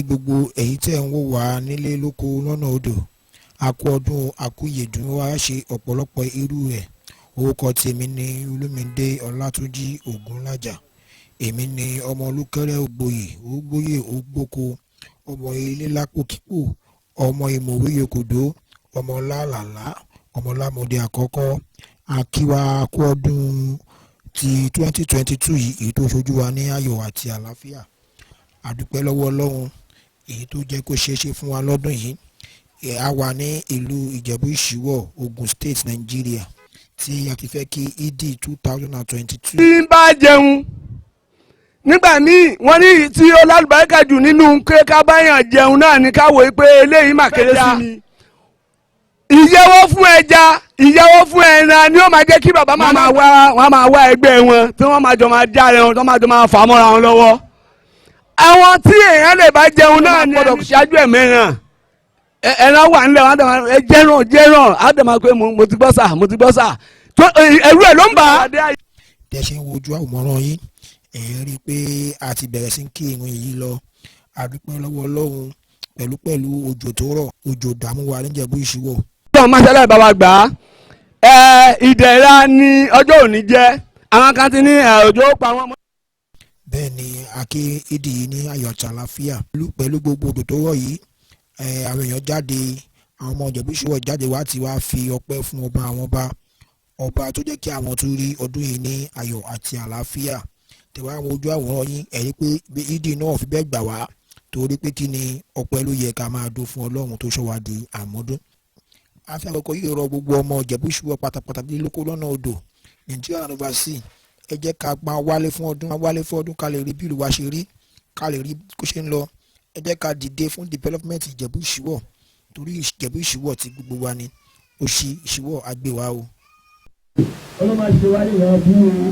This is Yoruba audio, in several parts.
Gbogbo ẹ̀yin tẹ́ ń wò wá nílé lóko lọ́nà odò, a kú ọdún, a kú ìyèdún, wa ṣe ọ̀pọ̀lọpọ̀ irú rẹ̀. Orúkọ tèmi ní Olúmídé Ọlátúnjí Ògúnlàjà. Èmi ni ọmọ Olúkẹ́rẹ́ Ògboyè Ògbóyè Ògbóko, ọmọ ilé lápòkípò, ọmọ ìmọ̀wé yòkòdó, ọmọ lálàlá, ọmọ lámọdé àkọ́kọ́. A kí wa kú ọdún ti 2022 yìí, èyí tó ṣojú wa ní ayọ̀ àti àlàáfíà. A dúpẹ́ lọ́wọ́ Ọlọ́run èyí tó jẹ́ kó ṣeé ṣe fún wa lọ́dún yìí. A wà ní ìlú Ìjẹ̀bú Ìṣíwọ̀, Ogun State, Nigeria, tí a ti fẹ́ kí Eid 2022. Tí ń bá jẹun nígbà míì, wọ́n ní tí ó lálùbáríkà jù nínú ká báyàn jẹun náà ní ká wòó pé eléyìí mà kéré sí mi. Ìyẹ́wó fún ẹja, ìyẹ́wó fún ẹran ni ó máa jẹ́ kí bàbá máa wá, wọ́n máa wá ẹgbẹ́ wọn tí wọ́n máa jọ máa já ẹran, tí wọ́n máa jọ máa fà mọ́ra wọn lọ́wọ́. Àwọn tí èèyàn lè bá jẹun náà ni gbọ́dọ̀ ṣáájú ẹ̀ mẹ́ràn ẹran wà nílẹ̀ wọn á jẹ́ràn jẹ́ràn á dẹ̀ máa pé mo ti gbọ́ sà, mo ti gbọ́ sà, ẹ̀rú ẹ̀ ló ń bà á. Tẹ́ ṣe ń wojú àwòrán yín, ẹ̀ ń rí i pé a ti bẹ̀rẹ̀ sí kí irun yìí lọ. A dúpẹ́ lọ́wọ́ Ọlọ́run pẹ̀lú pẹ̀lú òjò tó rọ̀, òjò dààmú wa níjẹ̀bú Ìṣíwọ̀. Ọlọ́run máa ṣẹlẹ̀ bá wa gbà á. Ẹ ìdẹ̀ra ni ọjọ́ òní jẹ́, àwọn kan ti ní òjò pa wọ́n. Bẹ́ẹ̀ ni a kí ìdí yìí ní ayọ̀ àti àlàáfíà pẹ̀lú gbogbo òjò tó rọ̀ yìí. Àwọn èèyàn jáde, àwọn ọmọ Ìjẹ̀bú Ìṣíwọ̀ jáde wá ti wá fi ọpẹ́ fún ọba àwọn ọba, ọba tó jẹ́ kí àwọn tún rí ọdún yìí ní ayọ̀ àti àlàáfíà. Tẹ̀wá àwọn ojú àwòrán yín, ẹ̀ rí pé ìdí náà fi bẹ́ẹ̀ gbà wá, torí pé kí ni, ọpẹ́ ló yẹ ká máa dún fún Ọlọ́run tó ṣọ́ wa di àmọ́dún. A fi àkókò yìí rọ gbogbo ọmọ Ìjẹ̀bú Ìṣíwọ̀ pátápátá ní lóko lọ́nà odò, Nàìjíríà and overseas, ẹ jẹ́ ká máa wálé fún ọdún, wálé fún ọdún, ká lè rí bí ìlú wa ṣe rí, ká lè rí kó ṣe ń lọ. Ẹ jẹ́ ká dìde fún development Ìjẹ̀bú Ìṣíwọ̀, torí Ìjẹ̀bú Ìṣíwọ̀ ti gbogbo wa ni. Òṣì Ìṣíwọ̀ àgbè wa o. Ọlọ́run máa ṣe wá ní ìyàn bú o.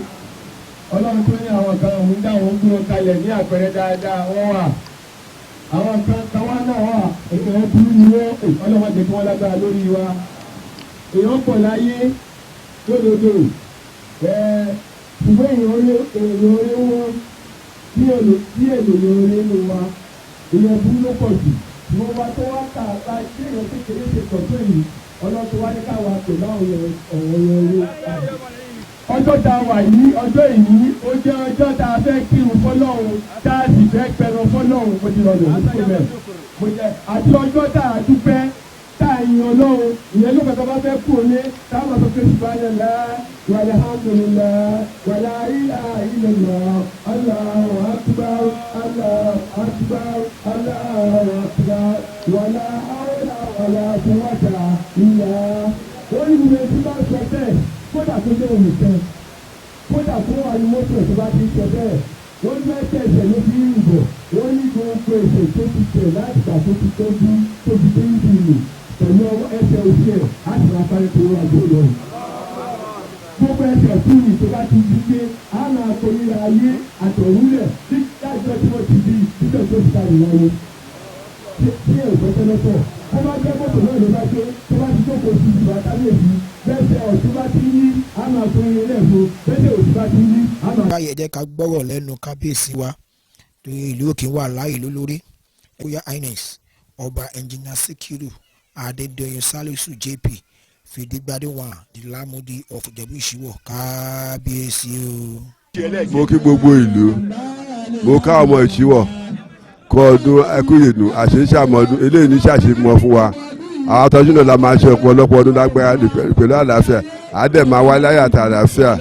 Ọlọ́run tó ní àwọn kan òun dá òun gbúrò kalẹ̀ ní àpẹẹrẹ dáadáa, wọ́n wà. Àwọn kan kan wá náà wà, èèyàn burú ni wọ́n. Ọlọ́run máa jẹ́ kí wọ́n lágbára lórí wa. Èèyàn pọ̀ láyé lódodo ẹ̀, ṣùgbọ́n èèyàn orí wọn bí èlò orí nù wa, èèyàn burú ló pọ̀ jù. Wọ́n wá tó wá kà bá tí èèyàn kékeré ṣe pọ̀ tó yìí, Ọlọ́run tó wá ní káwa pẹ̀lú àwọn ọ̀rọ̀ orí. Ọjọ́ tá a wà yìí, ọjọ́ yìí, ó jẹ́ ọjọ́ tá a fẹ́ kírun fọlọ́run, tá a sì fẹ́ pẹran fọlọ́run. Mo ti lọ lò ní kó mẹ́ mo jẹ àti ọjọ́ tá a dúpẹ́, tá a yin Ọlọ́run. Ìyẹn ló kọ́tà bá fẹ́ kú òní, tá a máa sọ pé subhanallah walhamdulillah wala ilaha illallah, Allahu akbar, Allahu akbar, Allahu akbar, wala hawla wala quwwata illa. Wọ́n ní gbogbo etí bá sọ bẹ́ẹ̀, kódà tó dé òmùkan, kódà tó wà ní mọ́tò tó bá ti sọ bẹ́ẹ̀, wọ́n ní ẹsẹ̀ ẹsẹ̀ ló fi ń bọ̀. Wọ́n ní gbogbo ẹsẹ̀ tó ti tẹ̀ láti gbà tó ti tọ́jú tó fi dé ibi ìlú pẹ̀lú ọwọ́ ẹsẹ̀ òsì ẹ̀ á sì máa parí tó wà tó lọ. Gbogbo ẹsẹ̀ fúnni tó bá ti di pé á máa kórìíra ayé àtọ̀rúnlẹ̀ tí láìpẹ́ tí wọ́n ti di títẹ̀ tó ti ta ìwáyé. Tí ẹ̀ ò fẹ́ lọ́tọ̀, wọ́n bá jẹ́ mọ́tò náà ló bá gbé tó bá ti jókòó sí ìgbà kábíyèsí, bẹ́sẹ̀ ọ̀tún bá ti yí, á máa fún ilé ẹ̀fọ́, bẹ́sẹ̀ òsì bá ti yí, á máa. Báyìí, ẹ jẹ́ ká gbọ́rọ̀ lẹ́nu kábíyèsí wa, torí ìlú òkè wà láàyè lólórí. Royal Highness Ọba Engineer Sikiru Adédọ̀yìn Salisu JP Fìdígbadé one, the Lamodi of Ìjẹ̀bú Ìṣíwọ̀, kábíyèsí o. Mo kí gbogbo ìlú, mo ká ọmọ Ìṣíwọ̀ kọ ọdún ẹkúyèdùn àṣeṣàmọdún eléyìí ní ṣàṣemọ fún wa. Àwọn atọ́jú náà la máa ṣe ọ̀pọ̀lọpọ̀ ọdún lágbára pẹ̀lú àlàáfíà, àdẹ̀ máa wá láyà àti àlàáfíà.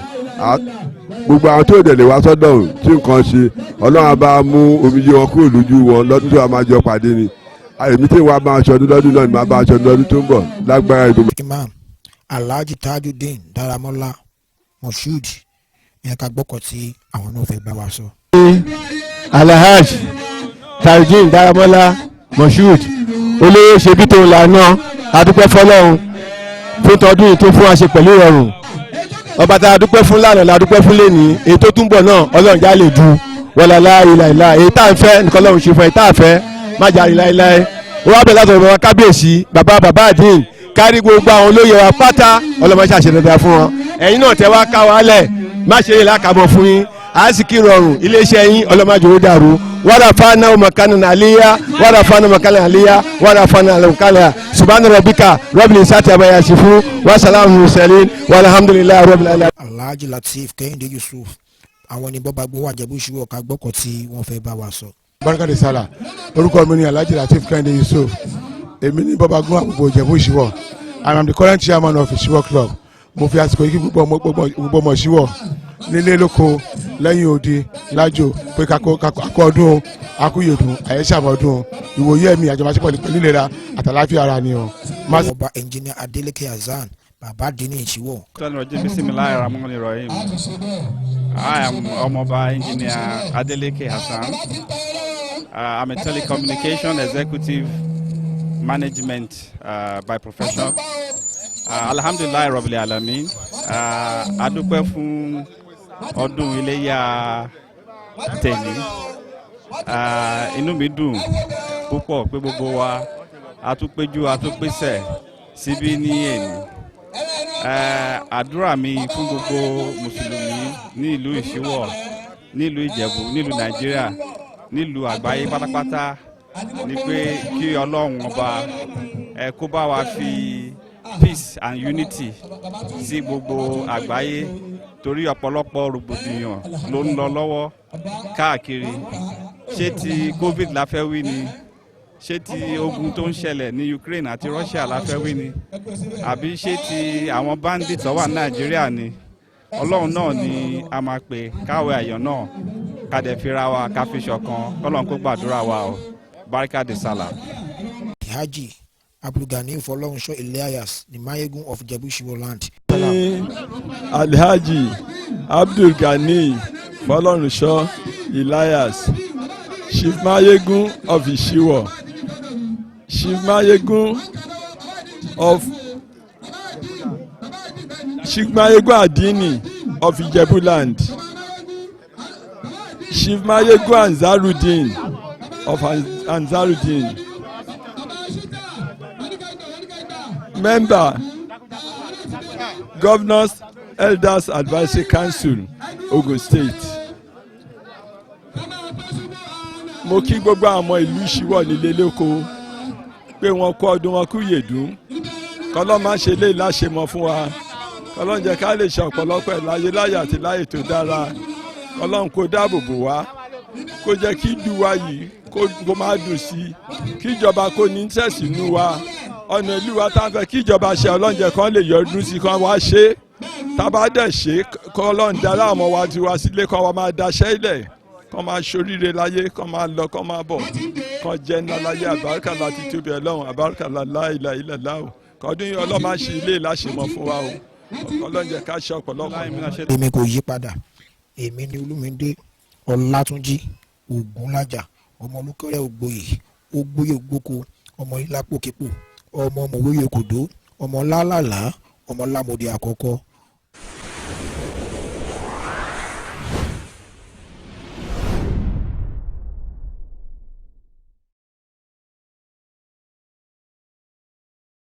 Gbogbo àwọn tó dẹ̀ lè wá sọ́dọ̀ tí nǹkan ṣe, Ọlọ́run á bá mú omijé wọn kúrò lójú wọn lọ́dún tó wà máa jọ pàdé ni. Èmi tí wàá máa ṣọdún lọ́dún náà ni màá bá ṣọdún lọ́dún tó ń bọ̀ lágbára ìdùnnú. Imam Alhaji Tajudeen Daramola Moshood, ìyẹn ká gbọ́kọ̀ tí àwọn náà fẹ́ bá wa sọ. Alhaj Tajudeen Daramola Moshood, olówó ṣe bí tóun lànà, adúpẹ́ fọlọ́run fún tọdún yìí tó fún wa ṣe pẹ̀lú ìrọ̀rùn. Ọba tá a dúpẹ́ fún lánàá la dúpẹ́ fún lẹ́ni, èyí tó túnbọ̀ náà, Ọlọ́run já lè du wọlé láìláìlá. Èyí tá à ń fẹ́ nìkan Ọlọ́run ṣe fún, èyí tá à fẹ́ má jáde láìláì. Ó wá bẹ̀rẹ̀ látọ̀dọ̀ bàbá kábíyèsí, bàbá bàbá àdín, kárí gbogbo àwọn olóyè wa pátá. Ọlọ́mọ ṣàṣẹ dandan fún wọn. Ẹ̀yin náà tẹ́ wá ká wa lẹ̀, má ṣe lè lákàmọ́ fún yín. Àsìkí rọrùn iléeṣẹ́ yín ọlọ́mọdé ó dàrú. Wàrà fana makana aliya, wàrà fana makana aliya, wàrà fana makana. Subhana rabbika rabbil izzati amma yasifun wa salamun mursalin walhamdulillahi rabbil alamin. Alhaji Lateef Kẹ́hìndé Yusuf, àwọn ní Bọ́bagúnwà Ìjẹ̀bú Ìṣíwọ̀, ká gbọ́kọ̀ tí wọ́n fẹ́ bá wa sọ. Barika de sala. Orúkọ mi ni Alhaji Lateef Kẹ́hìndé Yusuf. Èmi ní Bọ́bagún àgbègbè Ìjẹ̀bú Ìṣíwọ̀ and I'm the current chairman of Ìṣíwọ̀ Club. Mo fi àsìkò yìí kí gbogbo ọmọ Ìṣíwọ̀ nílé, lóko, lẹ́yìn odi, lájò, pé kakọ ọdún o, akúyèdùn àyẹ̀sàmọ́dún o, ìwòye ẹ̀mí àjọmọ́sípọ̀ pẹ̀lú ìlera àtàláfíà ara ni o. Ọba Engineer Adeleke Hasan, Bàbá Dínní Ìṣíwọ̀. Bismillahirrahmanirrahim. I am Omoba Engineer Adeleke Hassan. I'm a telecommunication executive management by profession. Alhamdulillah Rabbil Alamin. A dúpẹ́ fún ọdún iléyá tèní. Inú mi dùn púpọ̀ pé gbogbo wa a tún péjú, a tún pèsè síbí ní èní. Àdúrà mi fún gbogbo mùsùlùmí ní ìlú Ìṣíwọ̀, nílùú Ìjẹ̀bú, nílùú Nàìjíríà, nílùú àgbáyé pátápátá ni pé kí Ọlọ́run Ọba ẹ kó bá wa fi peace and unity sí gbogbo àgbáyé, torí ọ̀pọ̀lọpọ̀ rògbòdìyàn ló ń lọ lọ́wọ́ káàkiri. Ṣé ti COVID la fẹ́ wí ni? Ṣé ti ogun tó ń ṣẹlẹ̀ ní Ukraine àti Russia la fẹ́ wí ni? Àbí ṣé ti àwọn bandits tó wà ní Nàìjíríà ni? Ọlọ́run náà ni a máa pè káwé àyàn náà, ká dẹ̀ fira wa, ká fi ṣọ̀kan, kọ́lọ́n kó gbàdúrà wa o. Barika de Salah. Alhaji Abdulgani Fọlọ́runṣọ́ Elias, the Mayegun of Ìjẹ̀bú Ìṣíwọ̀ land. Ní Alhaji Abdulgani Fọlọ́runṣọ́ Elias, Chief Mayegun of Ishiwo, Chief Mayegun of Chief Mayegun Adini of Ijebuland, Chief Mayegun Anzarudin of Anzarudin, member, Governors Elders Advisory Council, Ogun State. Mo kí gbogbo àwọn ìlú Ìṣíwọ̀ nílé lóko pé wọ́n kú ọdún, wọn kú yèdún. Kọ́lọ́ má ṣe lé láṣemọ fún wa, kọ́lọ́ jẹ́ ká lè ṣe ọ̀pọ̀lọpọ̀ ẹ̀ láyé láyé àti láyé tó dára. Kọ́lọ́n kó dáàbò bò wá, kó jẹ́ kí ìlú wa yìí kó má dùn sí i, kí ìjọba kó ní interest nínú wa. Ọ̀nà ìlú wa tá a fẹ́ kí ìjọba ṣe, ọlọ́njẹ kan lè yọdún sí kan wá ṣe é. Tá a bá dẹ̀ ṣe, kọ́lọ́n dára àwọn ọmọ wa tiwa sílé, kan wa máa daṣẹ́ ilẹ̀, kọ́ máa ṣoríire láyé, kọ́ máa lọ, kọ́ máa bọ̀, kọ́ jẹ́ ńlá láyé. Àbáríkà láti tóbi Ọlọ́run, àbáríkà láìláì ilẹ̀ o. Kọ́dún yìí, Ọlọ́run máa ṣe ilé ìláṣemọ̀ fún wa o. Ọlọ́run jẹ́ ká ṣe ọ̀pọ̀lọpọ̀. Èmi kò yí padà. Èmi ni Olúmídé Ọlátúnjí Ògúnlájà, ọmọ Olùkọ́rẹ́ Ògbóyè, Ògbóyè Ògbóko, ọmọ Ìlápòkípò, ọmọ Mòwéyè Kòdó, ọmọ Lálàlá, ọmọ Lámòdì àkọ́kọ́.